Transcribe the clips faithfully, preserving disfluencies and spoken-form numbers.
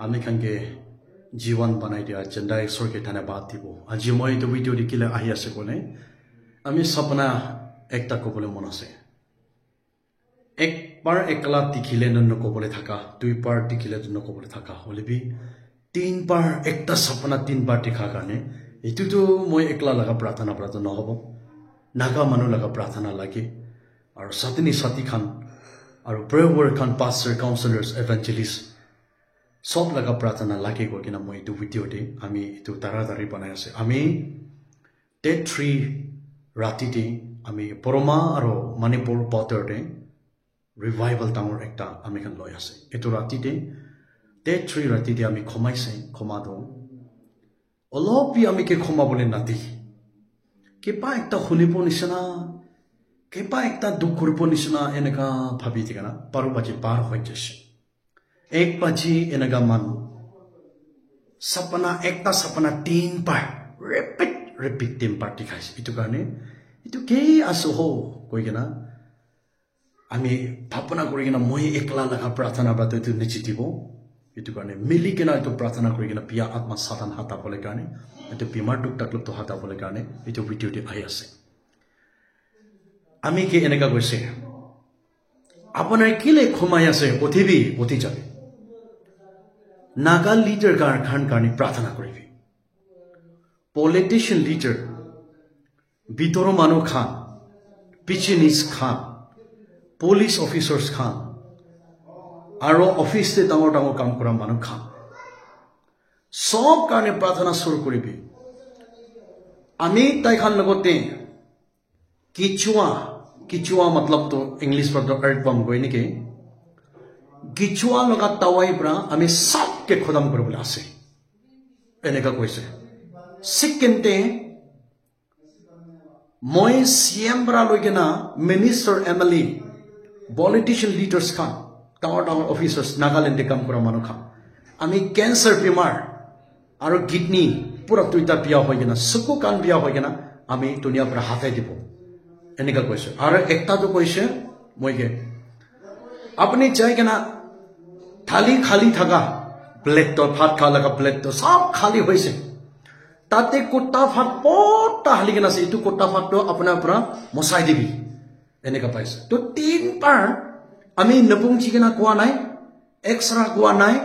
Ami khan ke jiwan banai dia jendai isor ke dhanyabad dibo. Aji moi etu video dikhi le ahi ase koile, ami sapna ekta kobole mon ase. Ek bar ekla dikhile no nokobole thaka, dui bar dikhile no nokobole thaka, hoile bi tin bar, ekta sapna tin bar dikha karne, etu tu moi ekla laga prarthana para tu nohobo. Naga manu laga prarthana lage. Aru satini sati khan, aru prayer warrior khan, pastor, counselors, evangelist, sob laga prarthana lage koi kena moi etu video te ami etu taratari banai ase. Ami date three rati te ami Borma aru Manipur border te revival dangor ekta ami khan loi ase. Etu rati te, date three rati te ami khomai se, khoma tu olop bi ami ke khoma bole nadi. Kiba ekta hunibo nisina, kiba ekta dukh kuribo nisina eneka bhabi thikana, baru baji par hoi jaise. Ek baji eneka man sapna, ekta sapna tin bar, repeat, repeat tin bar dikhaise. Etu karne, etu ke asu ho, koi kena, ami bhabna kuri kena moi ekla laga prarthana para tu etu nichitibo. Etu karne, mili kena etu prarthana kuri kena biya atma Satan hata bole karne, etu bimar dukh taklif tu hata bole karne, etu video te ahi ase. Ami ke eneka koise, "Apuni kile khomai ase, uthibi, uthi jabi." Naga leader kar-, khan karne prarthana kuribi. Politician leader, bitor manu khan, business khan, police officers khan, aro office te dangor dangor kam kura manu khan, sob karne prarthana suru kuribi. Ami tai khan logote kichua, kichua matlab to English para to earthworm koi niki. Kichua laga dawai para ami sob ke khotam kuribole ase. Eneka koise. Second te, moi C M para loi kena minister, M L A, politician leaders khan, dangor dangor officers, Nagaland te kam kura manu khan, ami cancer bimar, aro kidney pura duita biya hoi kena, suku khan biya hoi kena, ami dunia para hatai dibo. Eneka koise. Aro ekta tu koise, moi ke, "Apuni jai kena thali khali thaka plate to, bhat kha laga plate to, sob khali hoise. Tate kutta bhat bhorta hali kena ase, etu kutta bhat to apuna para mosai dibi." Eneka paise. To tin bar ami napung chikena koa nai, extra koa nai,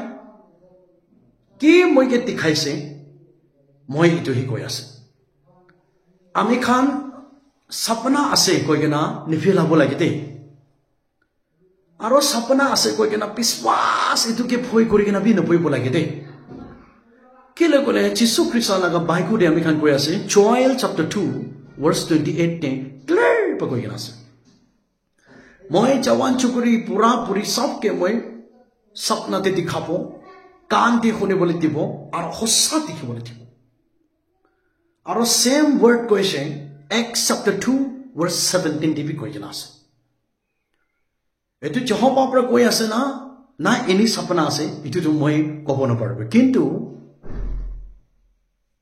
ki moi ke dikhaise, moi etu hi koi ase. Ami khan sapna ase koi kena niphilabo lage de. Aro sapna ase koi kena biswas etu ke bhoi kuri kena bi naboibo lage de. Kile kole Jisu Krista laga Bible de ami khan koi ase, Joel chapter two verse twenty-eight te clear pa koi kena ase. Moi jawan chukuri pura puri sob ke moi sapna te dikhabo, kan te huni bole dibo, aro hosa dikhi bole dibo. Aro same word koise, Acts chapter two verse seventeen te bi koi kena ase. Etu Jehovah para koi ase na, na eni sapna ase, etu tu moi kobo naparibo. Kintu,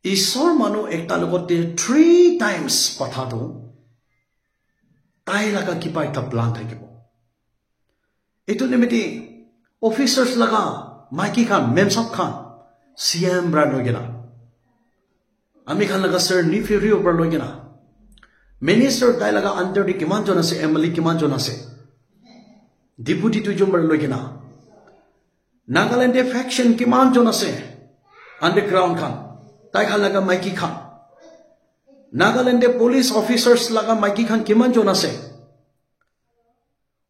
Isor manu ekta logote three times patha tu, tai laga kiba ekta plan thakibo. Etu nimite officers laga maiki khan, memsap khan, C M para loi kena, ami khan laga sir Neiphiu Rio para loi kena, minister tai laga under te kiman jon ase, M L A kiman jon ase, deputy tu jon para loi kena, Nagaland te faction kiman jon ase, underground khan, tai khan laga maiki khan, Nagaland te police officers laga maiki khan kiman jon ase,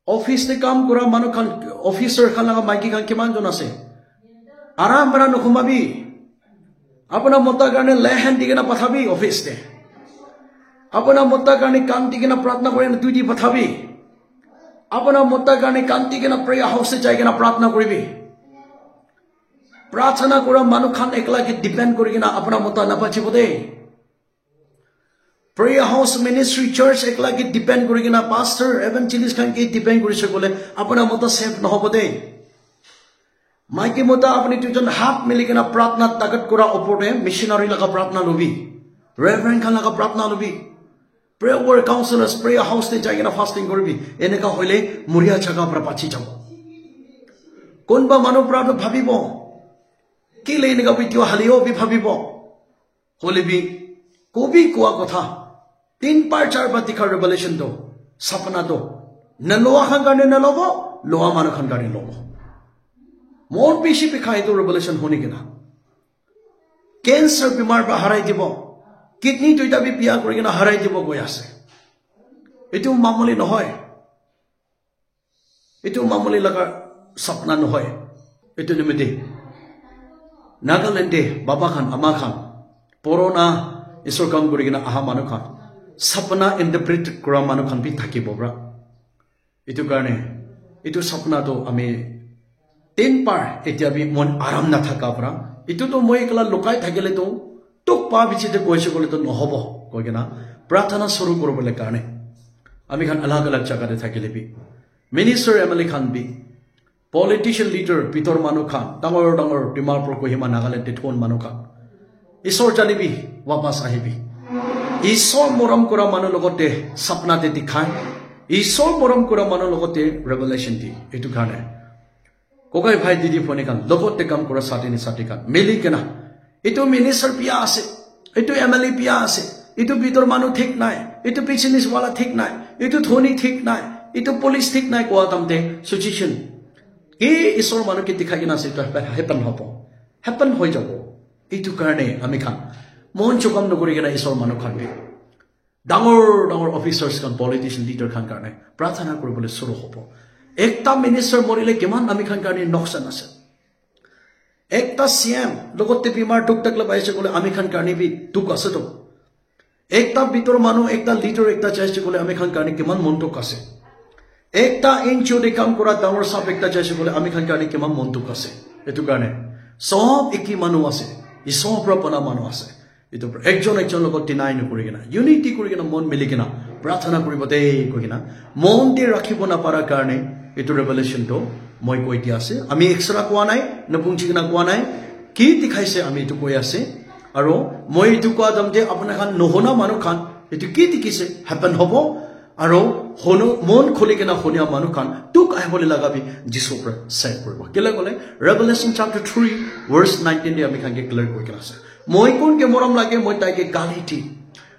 office te kam kura manu khan, officer khan laga maiki khan kiman jon ase? Aram para nukhumabi. Apuna mota karne lehen di kena pathabi office te. Apuna mota karne kan di kena pratna kuri na dui di pathabi. Apuna mota karne kan di kena prayer house te jai kena pratna kuribi. Prarthana kura manu khan ekla ke depend kuri kena apuna mota nabachibo de. Prayer house ministry church ekla ke depend kuri kena pastor evangelist khan ke depend kuri se kole apuna mota safe nahobo de. Maiki mota apuni duijon hath mili kena pratna takat kura opor te missionary laga pratna lobi. Reverend khan laga pratna lobi. Prayer warrior counselors, prayer house te jai kena fasting kuribi. Eneka hoile muria jaga para bachi jabo. Kunba manu para tu bhabibo, Kile eneka video haliyo bi bhabibo. Hoile bi, kobi koa kotha, tin bar char bar dikha revelation to, sapna to, naloa khan karne nalobo, loa manu khan karne lobo. Mon bishi bikha etu revelation huni kena. Cancer bimar para harai dibo. Kidney duita bi biya kuri kena harai dibo koi ase. Etu mamuli nohoi. Etu mamuli laga sapna nohoi. Etu nimite Nagaland te baba khan, ama khan, purana Isor kam kuri kena aha manu khan, sapna interpret kura manu khan bi thakibo pra. Etu karne, etu sapna to ami tin bar etia bi mon aram na thaka pra. Etu to moi ekla lukai thakile to, tuk pa bichi te koise kole to nohobo, koi kena prarthana suru kuribole karne. Ami khan alag alag jaga te thakile bi. Minister M L A khan bi, politician leader, bitor manu khan, dangor dangor Dimapur, Kohima, Nagaland te thon manu khan. Isor janibi, wapas ahibi. Isor morom kura manu logote sapna te dikhai. Isor morom kura manu logote revelation di. Etu karne. Kokai bhai didi phone khan, logote kam kura sati ni sati khan. Mili kena. Etu minister biya ase. Etu M L A biya ase. Etu bitor manu thik nai. Etu business wala thik nai. Etu dhoni thik nai. Etu police thik nai koa tamte suggestion. Ki Isor manu ke dikhai kena ase, etu happen hobo. Happen hoi jabo. Etu karne ami khan mon chukam nokuri kena Isor manu khan bi, dangor dangor officers khan, politician leader khan karne prarthana kuribole suru hobo. Ekta minister morile kiman ami khan karne noksan ase. Ekta C M logote bimar duk tak la paise kole ami khan karne bi duk ase to. Ekta bitor manu, ekta leader, ekta chaise kole ami khan karne kiman mon duk ase. Ekta N G O te kam kura dangor sap ekta chaise kole ami khan karne kiman mon duk ase. Etu karne sob eki manu ase. Isor pra bana manu ase. Etu pra ekjon ekjon logot deny nokuri kena, unity kuri kena, mon mili kena prarthana kuribo de koi kena, mon te rakhibo napara karne etu revelation to moi koi dia ase. Ami extra koa nai, napungchi kena koa nai, ki dikhaise ami etu koi ase. Aro moi etu koa dam te apuna khan nohona manu khan etu ki dikhise happen hobo. Aro hono mon khuli kena honia manu khan tuk ahibole laga bi Jisu pra save kuribo. Kila kole Revelation chapter three verse nineteen de ami khan ke clear kuri kena ase. Moi kun ke morom lage, moi tai ke gali di.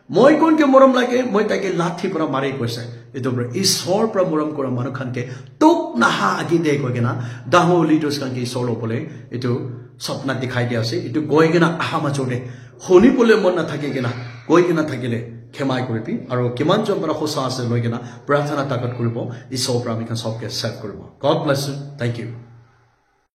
Moi kun ke morom lage, moi tai ke lathi pra mari koise. Etu pra Isor pra morom kura manu khan ke tuk naha agi de koi kena dangor leaders khan ke Isor lobole etu sapna dikhai di ase. Etu koi kena aha majo de huni bole mon na thaki kena koi kena thakile khemai kuribi. Aro kiman jon pra hosa ase loi kena prarthana takat kuribo. Isor pra ami khan sob ke save kuribo. God bless you. Thank you.